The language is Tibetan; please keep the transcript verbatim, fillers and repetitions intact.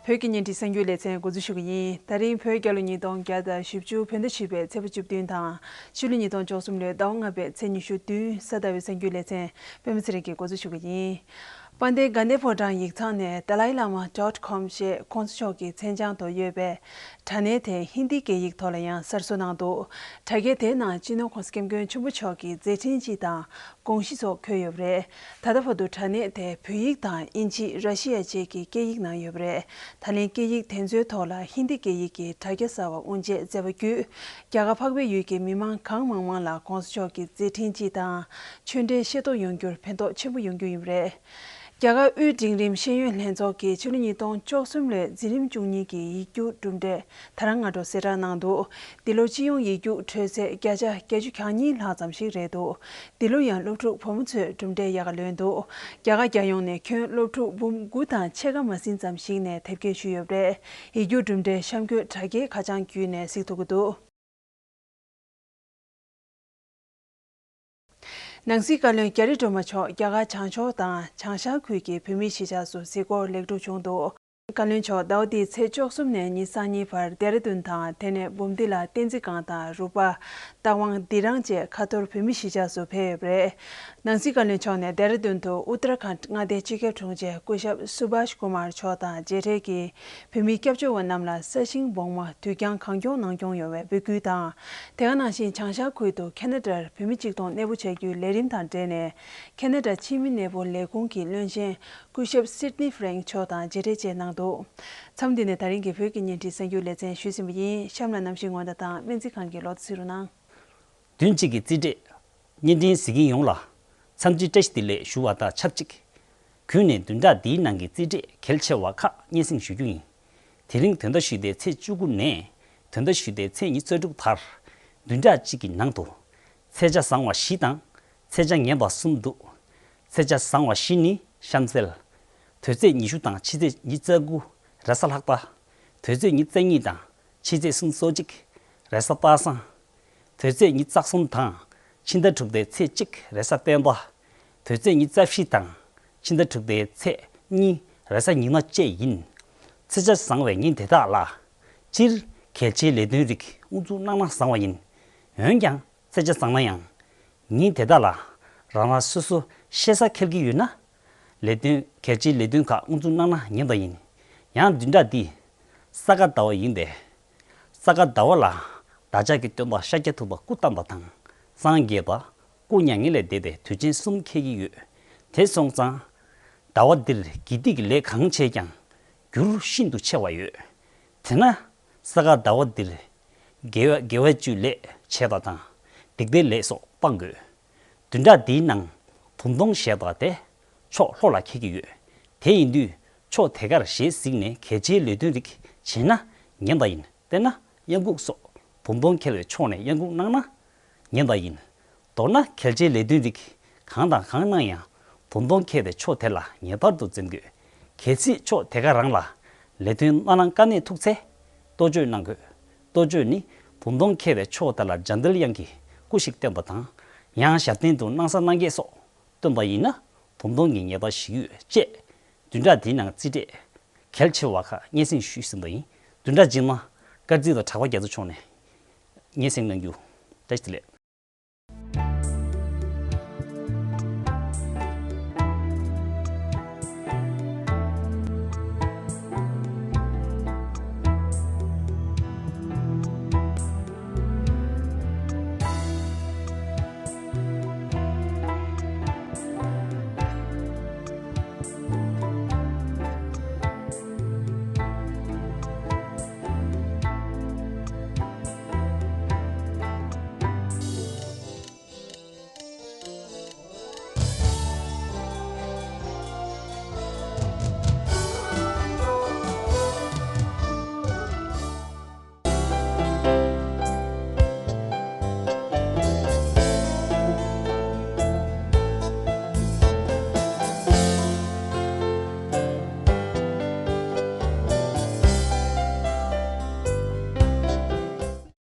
བོད་ཀྱི་བརྙན་འཕྲིན་གསར་འགྱུར་ལེ་ཚན་འགོ་འཛུགས་ཞུ་གི་ཡིན། ད་རིང་བོད་རྒྱལ་ལོ་ཉིས་སྟོང་བརྒྱ་དང་བཞི་བཅུ་བོད་ཟླ་བཞི་པའི་ཚེས་པ་བཅུ་བདུན་དང་ཕྱི་ལོ་ཉིས་སྟོང་བཅུ་གསུམ་ལོའི་ཟླ་བ་ལྔ་པའི་ཚེས་ཉི་ཤུ་བདུན་གཟའ་ཟླ་བའི་གསར་འགྱུར་ལེ་ཚན་པད་མ་ཚེ་རིང་གིས་འགོ་འཛུགས་ཞུ་གི་ཡིན། དཔལ་ལྡན་དགའ་ལྡན་ཕོ་བྲང་ཡིག་ཚང་ནས་dalai lama dot com ཞེས་༸གོང་ས་མཆོག་གི་མཚན་བྱང་དུ་ཡོད་པའི་དྲ་གནས་དེ་ཧིན་དིའི་སྐད་ཡིག་ཐོག་ལ་ཡང་གསར་བཟོ་གནང་འདུག་དྲ་རྒྱའི་དེའི་ནང་སྤྱི་ནོར་༸གོང་ས་༸སྐྱབས་མགོན་ཆེན་པོ་མཆོག་གི་མཛད་འཕྲིན་སྤྱི་དང་དགོངས་གཞི་སོགས་འཁོད་ཡོད་པ་རེད། ད་ལྟ་བར་དུ་དྲ་གནས་དེ་བོད་ཡིག་དང་དབྱིན་ཇི། ར་ཤི་ཡ་བཅས་ཀྱི་སྐད་ཡིག་ནང་ཡོད་པ་རེད། ད་ལན་སྐད་ཡིག་དེ་ཚོའི་ཐོག་ལ་ཧིན་དི་སྐད་ཡིག་གི་དྲ་རྒྱ་གསར་བ་དབུ་འབྱེད་མཛད་པ་བརྒྱུད། རྒྱ་གར་འཕགས་པའི་ཡུལ་གྱི་མི་མང་གང་མང་མང་ལ་༸གོང་ས་མཆོག་གི་མཛད་འཕྲིན་སྤྱི་དང་། ཆོས་འབྲེལ་ཤེས་རྟོགས་ཡོང་རྒྱུར་ཕན་ཐོགས་ཆེན་པོ་ཡོང་རྒྱུ་ཡིན་པ་རེད། རྒྱ་གར་དབུས་འབྲིང་རིམ་ཤེས་ཡོན་ལྷན་ཚོགས་ཀྱིས་ཕྱི་ལོ་ཉིས་སྟོང་བཅུ་གསུམ་ལོའི་འཛིན་རིམ་བཅུ་གཉིས་ཀྱི་ཡིག་རྒྱུགས་གྲུབ་འབྲས་ད་རང་སྔ་དྲོ་གསལ་བསྒྲགས་གནང་འདུག་འདི་ལོར་སྤྱི་ཡོངས་ཡིག་རྒྱུགས་འཕྲོད་ཚད་བརྒྱ་ཆ་བརྒྱད་ཅུ་གྱ་གཉིས་ལྷག་ཙམ་ཞིག་རེད་འདུག་འདི་ལོ་ཡང་སློབ་ཕྲུག་བུ་མོ་ཚོས་གྲུབ་འབྲས་ཡག་ག་ལོན་འདུག་རྒྱ་གར་རྒྱལ་ཡོངས་ནས་ཁྱོན་སློབ་ཕྲུག་འབུམ་དགུ་དང་ཕྱེད་ཀ་མ་ཟིན་ཙམ་ཞིག་ནས་དེབ་སྐྱེལ་ཞུས་ཡོད་པ་རེད། ཡིག་རྒྱུགས་གྲུབ་འབྲས་གཤམ་འཁོད་དྲ་རྒྱའི་ཁ་བྱང་བརྒྱུད་ནས་གཟིགས་ཐུབ་ཀྱི་འདུག་ནང་སྲིད་བཀའ་བློན་རྒྱ་རི་སྒྲོལ་མ་མཆོག་རྒྱ་གར་བྱང་ཕྱོགས་དང་བྱང་ཤར་ཁུལ་གྱི་བོད་མིའི་གཞིས་ཆགས་སུ་གཟིགས་སྐོར་ལེགས་གྲུབ་བྱུང་འདུག་བཀའ་བློན་མཆོག་ཟླ་བ་འདིའི་ཚེས་བཅུ་གསུམ་ནས་ཉེར་གཉིས་བར་ལྡེ་ར་ལྡུན་དང་དེ་ནས་འབུམ་སྡེ་ལ་བསྟན་འཛིན་སྒང་དང་རུ་པ། རྟ་དབང་སྡེ་རང་བཅས་ཁ་ཐོར་བོད་མིའི་གཞིས་ཆགས་སུ་ཕེབས་ཡོད་པ་རེད། ནང་སྲིད་བཀའ་བློན་མཆོག་ནས་ལྡེ་ར་ལྡུན་དུ་ཨུ་ཏར་ཁཱན་མངའ་སྡེའི་སྤྱི་ཁྱབ་དྲུང་ཆེ་སྐུ་ཞབས་སུ་བྷཱཤ་ཀུ་མར་མཆོག་དང་མཇལ་འཕྲད་ཀྱིས། བོད་མིའི་སྐྱབས་བཅོལ་བ་རྣམས་ལ་ས་ཞིང་སྦོང་མ་དུས་འགྱངས་གང་མགྱོགས་གནང་སྐྱོང་ཡོང་བའི་འབོད་སྐུལ་དང་། དེ་ག་ནང་བཞིན་བྱང་ཤར་ཁུལ་དུ་ཁེ་ན་ཌར་བོད་མི་གཅིག་སྟོང་གནས་སྤོ་བྱ་རྒྱུའི་ལས་རིམ་དང་འབྲེལ་ནས། ཁེ་ན་ཌ་ཕྱི་མི་གནས་སྤོ་ལས་ཁུངས་ཀྱི་བློན་ཆེན་སྐུ་ཞབས་སིད་ནི་ཧྥེ་རེང་མཆོག་དང་མཇལ་འཕྲད་བཅས་གནང་འདུག་མཚམས་འདི་ནས་ད་རིང་གི་བོད་ཀྱི་བརྙན་འཕྲིན་གསར་འགྱུར་ལེ་ཚན་ཞུས་ཟིན་པ་ཡིན། གཤམ་ལ་གནམ་གཤིས་སྔོན་བརྡ་དང་སྨན་རྩིས་ཁང་གི་ལོ་ཐོ་གཟིགས་རོགས་གནང་། བདུན་གཅིག་གི་རྩིས་འབྲས། བརྙན་འཕྲིན་གཟིགས་མཁན་ཡོངས་ལ་འཚམས་འདྲི་བཀྲ་ཤིས་བདེ་ལེགས་ཞུ་བ་དང་ཆབས་ཅིག་གུས་ནས་བདུན་ཕྲག་འདིའི་ནང་གི་རྩིས་འབྲས་གལ་ཆེ་བ་ཁག་སྙན་སེང་ཞུ་རྒྱུ་ཡིན། དེ་རིང་བོད་ཟླ་བཞི་པའི་ཚེས་བཅུ་དགུ་ནས་བོད་ཟླ་བཞི་པའི་ཚེས་ཉི་ཤུ་རྩ་དྲུག་བར་བདུན་ཕྲག་གཅིག་གི་ནང་དུ་ཚེས་ཆ་བཟང་བ་བཞི་དང་ཚེས་ཆ་ངན་པ་གསུམ་འདུག་ཚེས་ཆ་བཟང་བ་བཞི་ནི་གཤམ་གསལ། དོལ་ཚེས་ཉི་ཤུ་དང་ཕྱི་ཚེས་ཉི་ཤུ་རྩ་དགུ་རེས་གཟའ་ལྷག་པ། དོལ་ཚེས་ཉི་ཤུ་རྩ་གཉིས་དང་ཕྱི་ཚེས་སུམ་ཅུ་སོ་གཅིག་རེས་གཟའ་པ་སངས། དོལ་ཚེས་ཉི་ཤུ་རྩ་གསུམ་དང་ཕྱི་ཟླ་དྲུག་པའི་ཚེས་གཅིག་རེས་གཟའ་སྤེན་པ། དོལ་ཚེས་ཉི་ཤུ་རྩ་བཞི་དང་ཕྱི་ཟླ་དྲུག་པའི་ཚེས་གཉིས་རེས་གཟའ་ཉི་མ་བཅས་ཡིན། ཚེས་ཆ་བཟང་བའི་ཉིན་དེ་དག་ལ་སྤྱིར་གལ་ཆེའི་ལས་དོན་རིགས་དབུ་འཛུགས་གནང་ན་བཟང་བ་ཡིན། འོན་ཀྱང་། ཚེས་ཆ་བཟང་ན་ཡང་། ཉིན་དེ་དག་ལ་རང་རང་སོ་སོ་ཤེས་ས་འཁེལ་གྱི་ཡོད་ན། ལས་དོན་གལ་ཆེའི་ལས་དོན་ཁག་དབུ་འཛུགས་གནང་ན་ཉན་པ་ཡིན། ཡང་བདུན་ཕྲག་འདི་ས་ག་ཟླ་བ་ཡིན་པས། ས་ག་ཟླ་བ་ལ་བདག་ཅག་གི་སྟོན་པ་ཤཱཀྱ་ཐུབ་པ་སྐུ་བལྟམས་པ་དང་སངས་རྒྱས་པ་སྐུ་མྱ་ངན་ལས་འདས་པའི་དུས་ཆེན་གསུམ་འཁེལ་གྱི་ཡོད། དེ་སོང་ཙང་། ཟླ་བ་འདིར་དགེ་སྡིག་གི་ལས་གང་བྱས་ཀྱང་འགྱུར་ཤིན་ཏུ་ཆེ་བ་ཡོད། དེས་ན་ས་ག་ཟླ་བ་འདིར་དགེ་བ་དགེ་བ་བཅུའི་ལས་བྱས་པ་དང་སྡིག་པའི་ལས་སོགས་སྤང་དགོས། བདུན་ཕྲག་འདིའི་ནང་བུམ་སྟོང་བཞེས་པ་དེ་ཕྱོགས་ལྷོ་ལ་འཁེལ་གྱི་ཡོད། དེ་ཡིན་དུས་ཕྱོགས་དེ་གར་ཞལ་གཟིགས་ནས་གལ་ཆེའི་ལས་དོན་རིགས་བྱས་ན་ཉན་པ་ཡིན། དཔེར་ན་གཡང་འགུགས་སོགས་བུམ་སྟོང་འཁེལ་བའི་ཕྱོགས་ནས་གཡང་འགུགས་གནང་ན་ཉན་པ་ཡིན། མདོར་ན་གལ་ཆེའི་ལས་དོན་རིགས་གང་དང་གང་གནང་ཡང་བུམ་སྟོང་འཁེལ་བའི་ཕྱོགས་དེ་ལ་ངེས་པར་དུ་འཛེམ་དགོས། གལ་སྲིད་ཕྱོགས་དེ་ག་རང་ལ་ལས་དོན་གནང་ན་དཀའ་གནད་ཐུག་ཚེ་གཏོ་བཅོས་གནང་དགོས། གཏོ་བཅོས་ནི་བུམ་སྟོང་འཁེལ་བའི་ཕྱོགས་དེ་ལ་འཇའ་དལ་དབྱངས་ཀྱི་སྐུ་ཞིག་བསྟན་པ་དང་། ཡང་ཞབས་བརྟན་དུ་སྣང་གསལ་སྣང་བརྒྱད་སོགས་སྟོན་པ་ཡིན་ན་བུམ་སྟོང་གི་ངེས་པ་ཞིག་ཡོད་ཅེས་བདུན་ཕྲག་འདིའི་ནང་རྩིས་འབྲས་གལ་ཆེ་བ་ཁག་སྙན་སེང་ཞུས་ཟིན་པ་ཡིན། བདུན་ཕྲག་རྗེས་མ་སྐར་རྩིས་པ་གྲགས་པ་རྒྱ་མཚོ་མཆོག་ནས་སྙན་སེང་གནང་རྒྱུ། བཀྲ་ཤིས་བདེ་ལེགས།